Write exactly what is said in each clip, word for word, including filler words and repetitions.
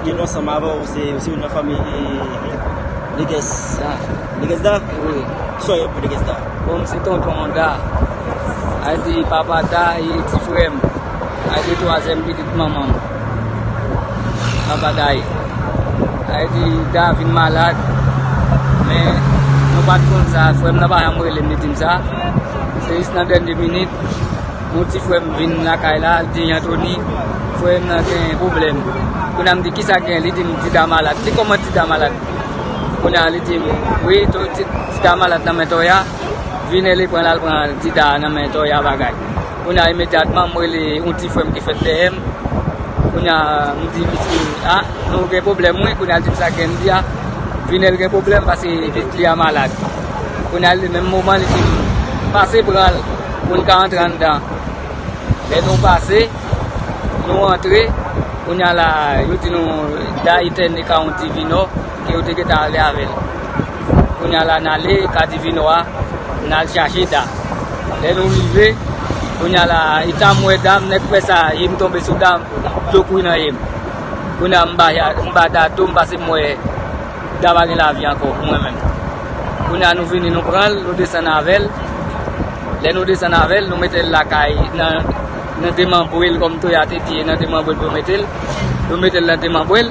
Nou ansanm avè w, se, se youn nan fanmi, e, Negès. Da. Negès Da? Wi. Kisa w ye pou Negès Da? Bon, m se tonton Da. A di papa Da, e ti frè m. A di twazyèm pitit manman m. Papa Da ye. A di Da vin malad. Men, nou pa t konn sa. Frè m nan pa janm rele m, li di m sa. Se jis nan dènye minit. Yon ti frè m vin lakay la, l di, Anthony, frè m nan gen pwoblèm. Kounye a m di, kisa gen? Li di m, Dida malad. Li di, kòman Dida malad? Kounye a li di m, wi, to-, Di-, Dida malad nan men Toya. Vinèl pran l al pran Dida nan men Toya bagay. Kounye a imedyatman, m rele yon ti frè m ki fèt dèyè m. Kounye a, m di misye, a, nou gen pwoblèm, wi. Kounye a, l di m sa gen, m di, a, Vinèl gen pwoblèm paske pitit li a malad. Kounye a, li menm moman, li di m, pase pran l pou n ka antre anndan. Lè nou pase, nou antre, kounye a la, yo di nou, Da itène ka yon divinò, ke yo te gentan ale avè l. Kounye a la, n ale ka divinò a, n al chache Da. Lè nou rive, kounye a la, eta m wè Da, m nèk fè sa, je m tonbe sou Da, dlo kouri nan je m. Kounye a, m ba, m ba Da do, m pase m wè Da pa gen lavi ankò, mwen menm. Kounye a, nou vini, nou pran l, nou desann avè l. Lè nou desann avè l, nou mete l lakay, nan, nan demanbre l, kòm Toya te di, nan demanbre l pou yo mete l. Yo mete l nan demanbre l.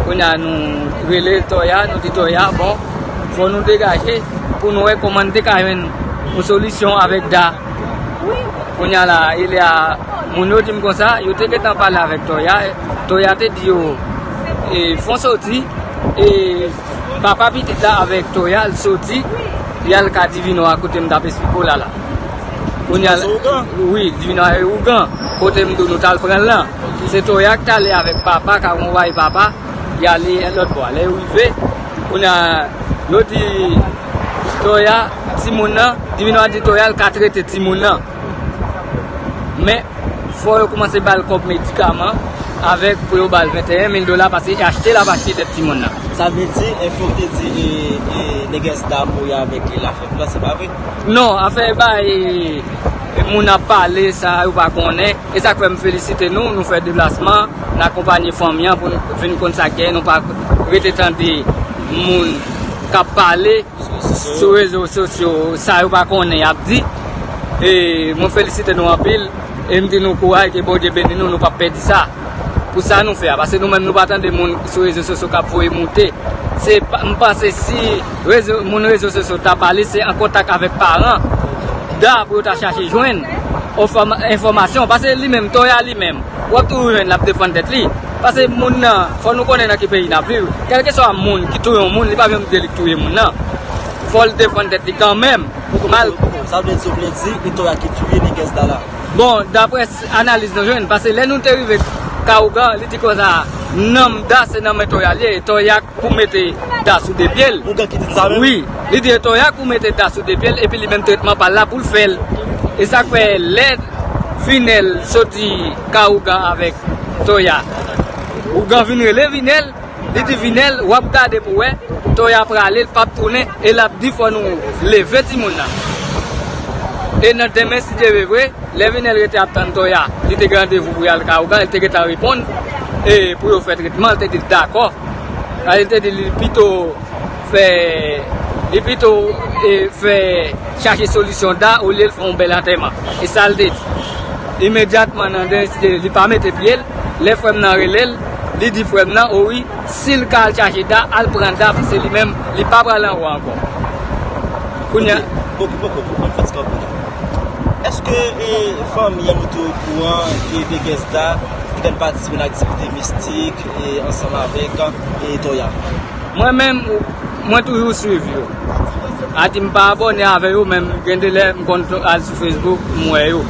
Kounye a, nou rele Toya, nou di Toya, bon, fò nou degaje pou nou wè kòman n te ka jwenn yon solisyon avèk Da. Kounye a la, e lè a, moun yo di m konsa, yo te gentan pale avèk Toya. Toya te di yo, e, fon soti, e, papa pitit la avèk Toya, l soti, y al ka divinò a kote m t ap esplike w la la. Kounye a, wi, divinò a e ougan, kote m di w nou t al pran l lan. Se Toya k t ale avèk papa, ka wonvay papa, y ale lòt bò a. Lè yo rive, kounye a, yo di Toya, timoun nan, divinò a di Toya, l ka trete timoun nan. Men, fò yo kòmanse ba l kòb medikaman avèk pou yo ba l venteyen mil dola paske e achte l ap achte tèt timoun nan. Sa vle di, enfo te di, e, e, Negès Da mouri avèk e lafèt la, se pa vre? Non, afè ba, e, e, moun ap pale, sa yo pa konnen. E sa k fè m felisite nou, nou fè deplasman, n akonpanye fanmi an pou n vin konn sa k genyen, nou pa rete tande moun k ap pale sou rezo sosyo, sa yo pa konnen y ap di. E mwen felisite nou anpil, e m di nou kouraj, ke Bondye beni nou, nou p ap pèdi sa. Pou sa nou fè a, paske nou menm nou pa tande moun sou rezo sosyo k ap voye moute. Se pa, m panse si rezo, moun rezo sosyo ta pale, se an kontak avèk paran Da pou yo ta chache jwenn enfòma-, enfòmasyon, paske li menm, Toya li menm, w ap toujou jwenn l ap defann tèt li. Paske moun nan, fò nou konnen nan ki peyi n ap viv. Kèlkeswa moun ki touye yon moun, li pa vle di li k touye moun nan. Fò l defann tèt li kanmenm. Mal- Sa vle di, ou vle di, e Toya ki touye Negès Da la? Bon, daprè s-, analiz nou jwenn, paske lè nou te rive Ka ougan, li di konsa, nanm Da se nan men Toya l ye, e Toya pou mete Da sou de pye l. Ougan ki di sa menm? Wi, li di e Toya pou mete Da sou de pye l, epi li menm tretman pa l la pou l fè l. E sa k fè lè Vinèl soti Ka ougan avèk Toya, ougan vin rele Vinèl, li di Vinèl, w ap gade pou wè, Toya prale, l p ap tounen, e l ap di fò nou leve timoun nan. E nan demen, si Dye vle vre, lè Vinèl rete ap tann Toya, li te gen randevou pou y al Ka ougan, li te gentan reponn, e pou yo fè tretman, li te di l dakò. Sa li te di, li pito fè, li pito, e, fè, chache solisyon Da olye l fè yon bèl antèman. E sa l te di. Imedyatman, nan dènye site, li pa mete pye l. Lè frè m nan rele l, li di frè m nan, o wi, si l ka al chache Da, al pran Da, paske li menm, li pa pral anwo ankò. Kounye a. Ok, poko, poko, poko, m fatige anpil. Èske, e, fanmi an nou te okouran ke Negès Da te konn patisipe nan aktivite mistik, e, ansanm avèk, e, Toya? Mwen menm, mwen toujou swiv yo. A di m pa abòne avè yo, men m gen de lè m konn al sou Facebook, m wè yo.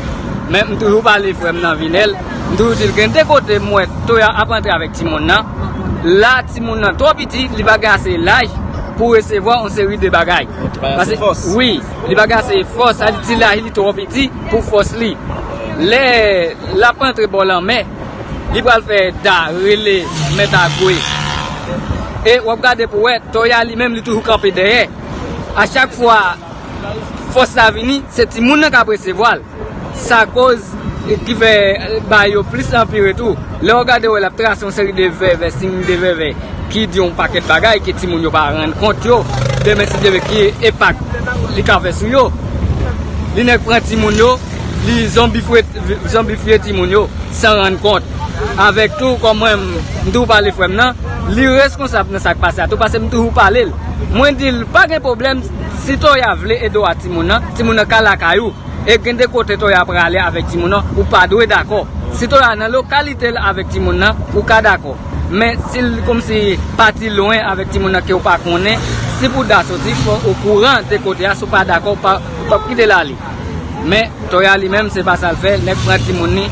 Men m toujou pale frè m nan Vinèl, m toujou di l gen de kote m wè Toya ap antre avèk timoun nan. La, timoun nan twò piti, li pa gen ase laj pou resevwa yon seri de bagay. Li pa gen ase fòs. Wi, li pa gen ase fòs, sa di ti laj li twò piti pou fòs li. Lè l ap antre bò lanmè, li pral fè Da rele mèt a gwe. E w ap gade pou wè, Toya li menm li toujou kanpe dèyè. A chak fwa fòs la vini, se timoun nan k ap resevwa l. Sa koz ki fè bay yo plis anpire tou. Lè w gade, w wè l ap trase yon seri de vèvè, siy de vèvè, ki di yon pakèt bagay ke timoun yo pa rann kont yo. Demen, si Dye vle, ki enpak li ka fè sou yo. Li nèk pran timoun yo, li zonbifye, zonbifye timoun yo, san rann kont. Avèk tou, kòm mwen, m toujou pale frè m nan, li reskonsab nan sa k pase a tou, paske m toujou pale l. Mwen di l, pa gen pwoblèm, si Toya vle ede w a timoun nan, timoun nan ka lakay ou. E gen de kote Toya prale avèk timoun nan, ou pa dwe dakò. Si Toya nan lokalite l avèk timoun nan, ou ka dakò. Men si l kòmsi pati lwen avèk timoun nan ke w pa konnen, si pou Da soti, fò okouran de kote a, si w pa dakò, ou pa, ou p ap kite l ale. Men Toya li menm, se pa sa l fè, nèg pran timoun li,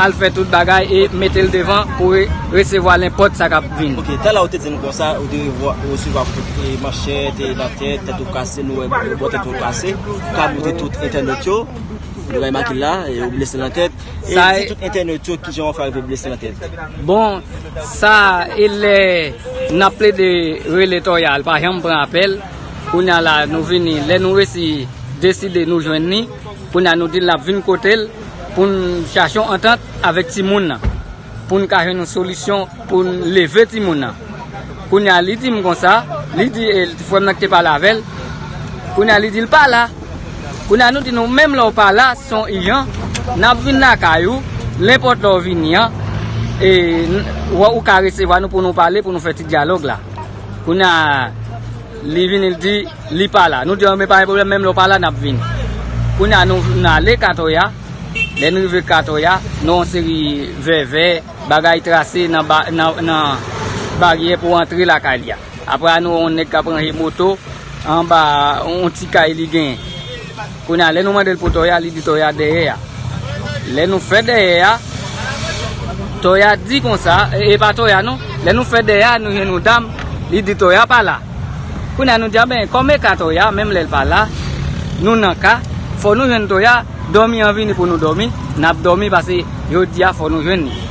al fè tout bagay e mete l devan pou re-, resevwa nenpòt sa k ap vini. Ok, talè ou te di m konsa, ou te revwa-, ou resevwa kout, e, manchèt, e, nan tèt, tèt ou kase, nou wè bò tèt ou kase, ou ka montre tout entènot yo, nou remake la, e, ou blese nan tèt. E sa di e- tout entènot yo kijan w fè rive blese nan tèt. Bon, sa e lè n ap plede rele Toya, l pa janm pran apèl. Kounye a la, nou vini, lè nou resi deside nou jwenn li, kounye a nou di l n ap vin kote l pou n chache yon antant avèk timoun nan, pou n ka jwenn yon solisyon pou n leve timoun nan. Kounye a li di m konsa, li di, e, frè m nan ki te pale avè l, kounye a li di l pa la. Kounye a nou di nou, menm lè w pa la, se yon ijan, n ap vin lakay ou, nenpòt lè w vini an, e, n-, w-, ou ka resevwa nou pou nou pale, pou nou fè ti dyalòg la. Kounye a, li vini, li di, li pa la. Nou di, anben, pa gen pwoblèm, menm lè w pa la, n ap vini. Kounye a, nou, n ale Katoya. Lè n rive Katoya, nou yon seri vèvè, bagay trase nan ba-, nan, nan baryè pou antre lakay li a. Apre a, nou wè yon nèg k ap ranje moto anba yon ti kay li genyen. Kounye a, lè nou mande l pou Toya, li di Toya dèyè a. Lè nou fè dèyè a, Toya di konsa, e, e pa Toya non. Lè nou fè dèyè a, nou jwenn yon dam, li di Toya pa la. Kounye a, nou di, anben, kòm e ka Toya, menm lè l pa la, nou nan ka, fò nou jwenn Toya, dòmi an vini pou nou dòmi, n ap dòmi, paske jodi a, fò nou jwenn li.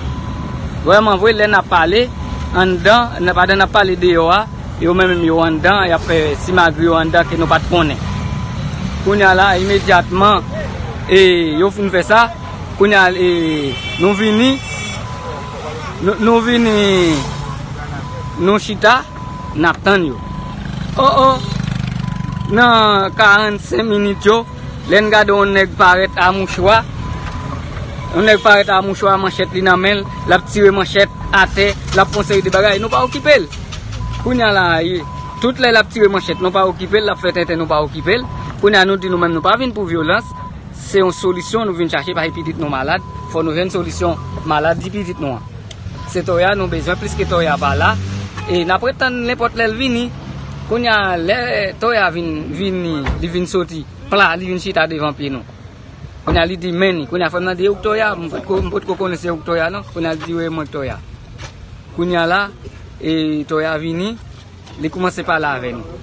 Vrèman vre, lè n ap pale, anndan, n-, pandan n ap pale deyò a, yo menm yo anndan, y ap fè simagri yo anndan ke nou pa t konnen. Kounye a la, imedyatman, e, yo fin fè sa, kounye a, e, nou vini, nou, nou vini, nou chita, n ap tann yo. O, o, nan karannsenk minit yo, lè n gade yon nèg parèt a mouchwa, yon nèg parèt a mouchwa, manchèt li nan men l, l ap tire manchèt atè, l ap fè yon seri de bagay, nou pa okipe l. Kounye a la, e, tout lè l ap tire manchèt, nou pa okipe l, l ap fè tenten, nou pa okipe l. Kounye a nou di nou menm nou pa vin pou vyolans, se yon solisyon nou vin chache, paske pitit nou malad, fò nou jwenn solisyon maladi pitit nou an. Se Toya nou bezwen, pliske Toya pa la, e n ap ret tann nenpòt lè l vini. Kounye a, lè Toya vin, vini, li vin soti, pla, li vin chita devan pye nou. Kounye a, li di, men ni. Kounye a, frè m nan di, e ou k Toya? M potko, m potko konnen se ou k Toya non. Kounye a, li di, wi, mwen k Toya. Kounye a la, e Toya vini, li kòmanse pale avè nou.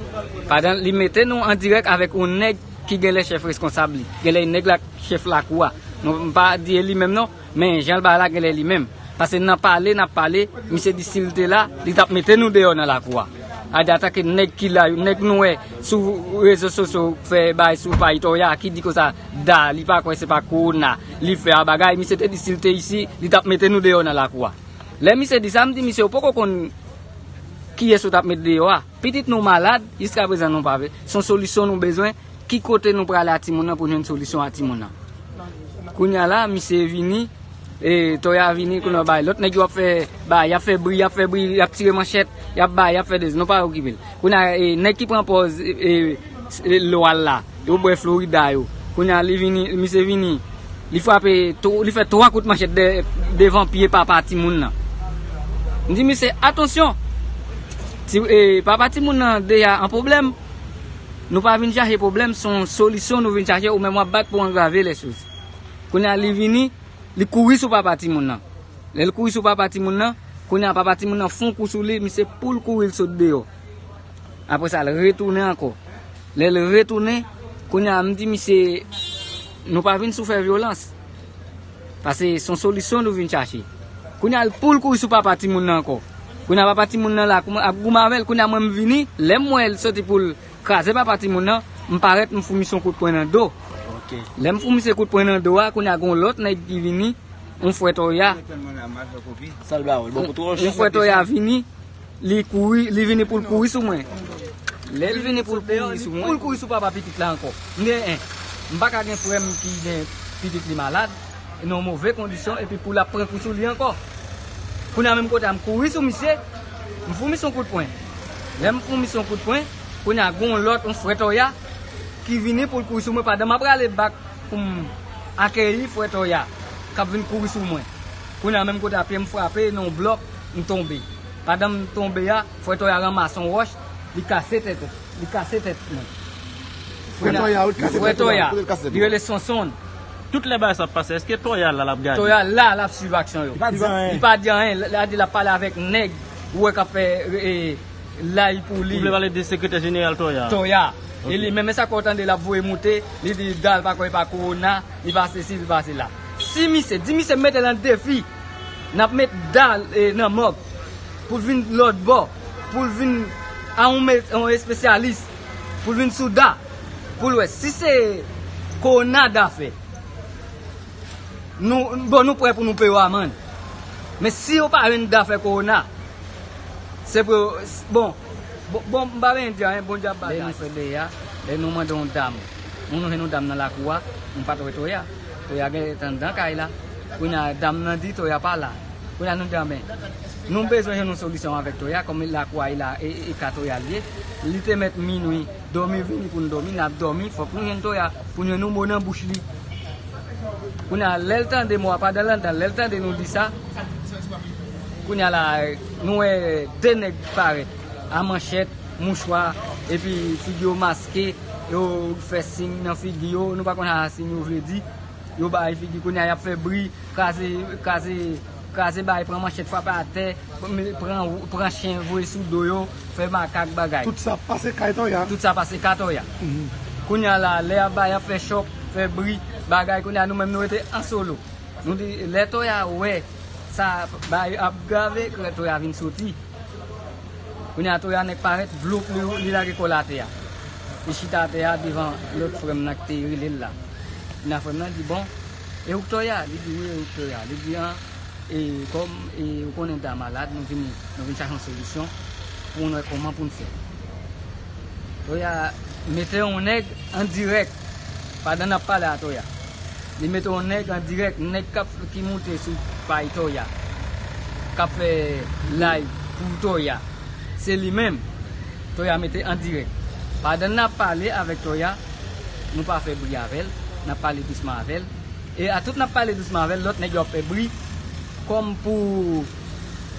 Pandan li mete nou an dirèk avèk yon nèg ki genlè chèf reskonsab li. Genlè nèg la chèf lakou a. Nou, m pa di e li menm non, men jan l bay la genlè li menm. Paske n ap pale, n ap pale, misye di si l te la, li t ap mete nou deyò nan lakou a. A di antanke nèg ki la, nèg nou wè sou rezo sosyo fè bay sou pay Toya ki di konsa Da, li pa kwè se pa kowona li fè a bagay, misye te di si l te isi, li t ap mete nou deyò nan lakou a. Lè misye di sa, m di misye, ou poko konn kiyès ou t ap met deyò a. Pitit nou malad, jiskaprezan nou pa vle. Se yon solisyon nou bezwen. Ki kote nou prale a timoun nan pou n jwenn solisyon a timoun nan? Kounye a la, misye vini, e, Toya vini, kounye a bay lòt nèg yo ap fè, bay, y ap fè bri, y ap fè bri, y ap tire manchèt, y ap bay, y ap fè dezi, nou pa okipe l. Kounye a, e, nèg ki pran pòz, e, e, e, lwa l la, yo bwè Florida yo. Kounye a, li vini, misye vini, li frape, tw-, li fè twa kout manchèt de-, devan pye papa timoun nan. M di misye, atansyon! Ti, e, papa timoun nan deja an pwoblèm. Nou pa vin chache pwoblèm, se yon solisyon nou vin chache, ou menm w ap bat pou angrave lèchoz. Kounye a, li vini, li kouri sou papa timoun nan. Lè l kouri sou papa timoun nan, kounye a, papa timoun nan fè yon kou sou li, misye pou l kouri, l sot deyò. Apre sa, l retounen ankò. Lè l retounen, kounye a, m di misye, nou pa vin sou fè vyolans. Paske se yon solisyon nou vin chache. Kounye a, l pou l kouri sou papa timoun nan ankò. Kounye a, papa timoun nan la, kouman, ap goumen avè l. Kounye a, mwen, m vini, lè m wè l soti pou l kraze papa timoun nan, m parèt, m fout misye yon kout pwen nan do. Ok. Lè m fout misye kout pwen nan do a, kounye a, gen yon lòt nèg ki vini, yon frè Toya. Yon frè Toya vini, li kouri, li vini pou l kouri sou mwen. Lè l vini pou l kouri sou mwen, pou l kouri sou papa pitit la ankò. M gen en, m pa ka gen frè m ki gen pitit li malad, nan yon move kondisyon, epi pou l ap pran kou sou li ankò. Kounye a menm kote a, m kouri sou misye, m fout misye yon kout pwen. Lè m fout misye yon kout pwen, kounye a gen yon lòt, yon frè Toya, ki vini pou l kouri sou mwen pandan m ap rale bak pou m akeyi frè Toya k ap vin kouri sou mwen. Kounye a menm kote a, pye m frape nan yon blòk, m tonbe. Pandan m tonbe a, frè Toya ranmase yon wòch, li kase tèt, li kase tèt mwen. Frè Toya, wi, kase tèt ou la, kote l kase tèt ou? Li rele Sonson. Tout lè bagay sa ap pase, èske Toya la l ap gade? Toya la, l ap swiv aksyon yo. Li pa di anyen. Li pa di anyen. L a di l ap pale avèk nèg ou wè k ap fè, e, lay pou li. Ou vle pale de sekretè jeneral Toya? Toya. E li menm, men sa ke w tande l ap voye moute, li di da l pa kwè pa kowona, li pa sesi, li pa sela. Si misye, di misye mete l an defi, n ap met da l, e, nan mòg, pou l vin lòt bò, pou l vin a yon me-, yon espesyalis, pou l vin sou da, pou l wè si se kowona da fè. Nou, bon, nou prè pou nou peye w amann. Men si yo pa jwenn da fè kowona, se pou yo, bon, bon, bon, m pa vle di anyen, Bondye ap batay. Lè nou fè dèyè a, lè nou mande yon dam, moun nou jwenn yon dam nan lakou a, nou pa t wè Toya. Toya gentan anndan kay la. Kounye a, dam nan di Toya pa la. Kounye a, nou di, anben, nou bezwen jwenn yon solisyon avèk Toya, kòm lakou a, e la, e, e, e ka Toya l ye. Li te mèt minwi, dòmi vini pou n dòmi, n ap dòmi, fòk nou jwenn Toya, pou n jwenn yon mo nan bouch li. Kounye a, lè l tande mo a, pandan l anndan, lè l tande nou di sa, kounye a la, nou wè de nèg parèt, a manchèt, mouchwa, epi figi yo maske, yo fè siy nan figi yo, nou pa konn sa siy yo vle di, yo bay figi, kounye a, y ap fè bri, kraze, kraze, kraze, bay, pran manchèt, frape atè, pran, pran chen, voye sou do yo, fè makak, bagay. Tout sa pase kay Toya. Tout sa pase kay Toya. Mhm. Kounye a la, lè y ap bay, y ap fè chòk, fè bri, bagay, kounye a, nou menm, nou rete an solo. Nou di, lè Toya wè sa bay ap grave, lè Toya vin soti. Kounye a, Toya nèk parèt, vloup, li, li lage kò l atè a. Li chita atè a devan lòt frè m nan ki te rele l la. Kounye a, frè m nan di, bon, e ou k Toya? Li di, wi, e ou k Toya? Li di, an, e kòm, e ou konnen da malad, nou vin, nou vin chache yon solisyon pou nou wè kòman pou n fè. Toya mete yon nèg an dirèk pandan n ap pale a Toya. Li mete yon nèg an dirèk, nèg k ap, ki moute sou pay Toya, k ap fè live pou Toya. Se li menm Toya mete an dirèk. Pandan n ap pale avèk Toya, nou pa fè bri avè l, n ap pale dousman avè l. E a tout n ap pale dousman avè l, lòt nèg yo ap fè bri kòm pou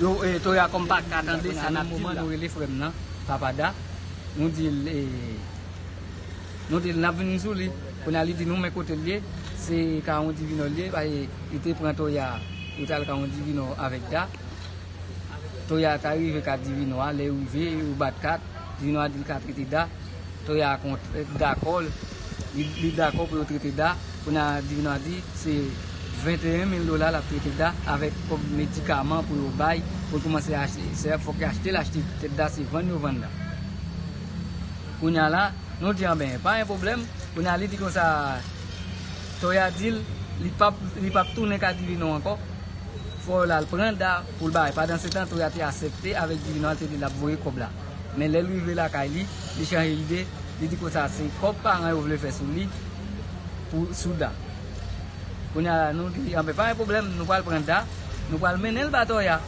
yo, e, Toya kòm pa ka tande sa n ap di la. Nou rele frè m nan, Papa Da, nou di l, e, nou di l n ap vin sou li. Kounye a, li di nou men kote l ye, se Kawon Divinò l ye, paske li te pran Toya, yo t al Kawon Divinò avèk Da. Toya ta rive ka Divinò a, lè yo rive, yo bat kat, Divinò a di l ka trete Da. Toya kont-, dakò, li, li dakò pou yo trete Da. Kounye a, Divinò a di se venteyen mil dola l ap trete Da avèk kòb medikaman pou yo bay, pou l kòmanse achte. Se fòk yo achte l, achte tèt Da, se vann yo vann Da. Kounye a la, nou di, anben, pa gen pwoblèm. Kounye a, li di konsa, Toya di l, li p ap, li p ap tounen ka Divinò ankò. Fò l al pran Da pou l bay. Pandansetan, Toya te aksepte avèk Divinò, l te di l ap voye kòb la. Men lè l rive lakay li, li chanje lide, li di konsa se kòb paran yo vle fè sou li, pou, sou Da. Kounye a la, nou di, anben, pa gen pwoblèm, nou pral pran Da, nou pral mennen l ba Toya.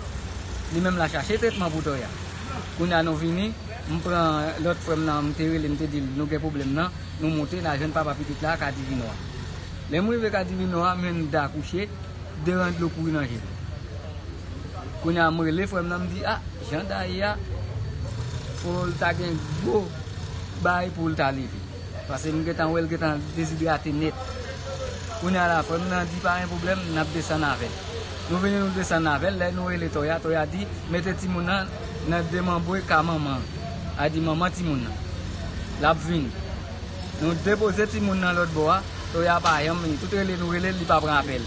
Li menm l a chache tretman pou Toya. Kounye a, nou vini, m pran lòt frè m nan, m te rele, m te di l, nou gen pwoblèm nan, nou moute, n al jwenn papa pitit la, ka Divinò a. Lè m rive ka Divinò a, m jwenn Da kouche, de ran dlo kouri nan je l. Kounye a, m rele frè m nan, m di, a, jan Da ye a, fò l ta gen gwo bay pou l ta leve. Paske m gentan wè l gentan dezidrate nèt. Kounye a la, frè m nan di, pa gen pwoblèm, n ap desann avè l. Nou vini, nou desann avè l, lè nou rele Toya, Toya di, mete timoun nan nan demanbre ka manman an. A di manman timoun nan. L ap vini. Nou depoze timoun nan lòt bò a, Toya pa janm vini. Tout rele nou rele l, li pa pran apèl.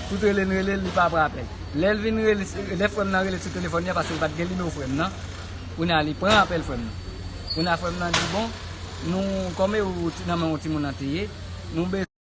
Tout rele n rele l, li pa pran apèl. Lè l vin rele, lè frè m nan rele sou telefòn li a, paske l pa t gen nimewo frè m nan, kounye a li pran apèl frè m nan. Kounye a frè m nan di, bon, nou, kòm e ou ti-, nan men yon timoun nan te ye, nou bezwen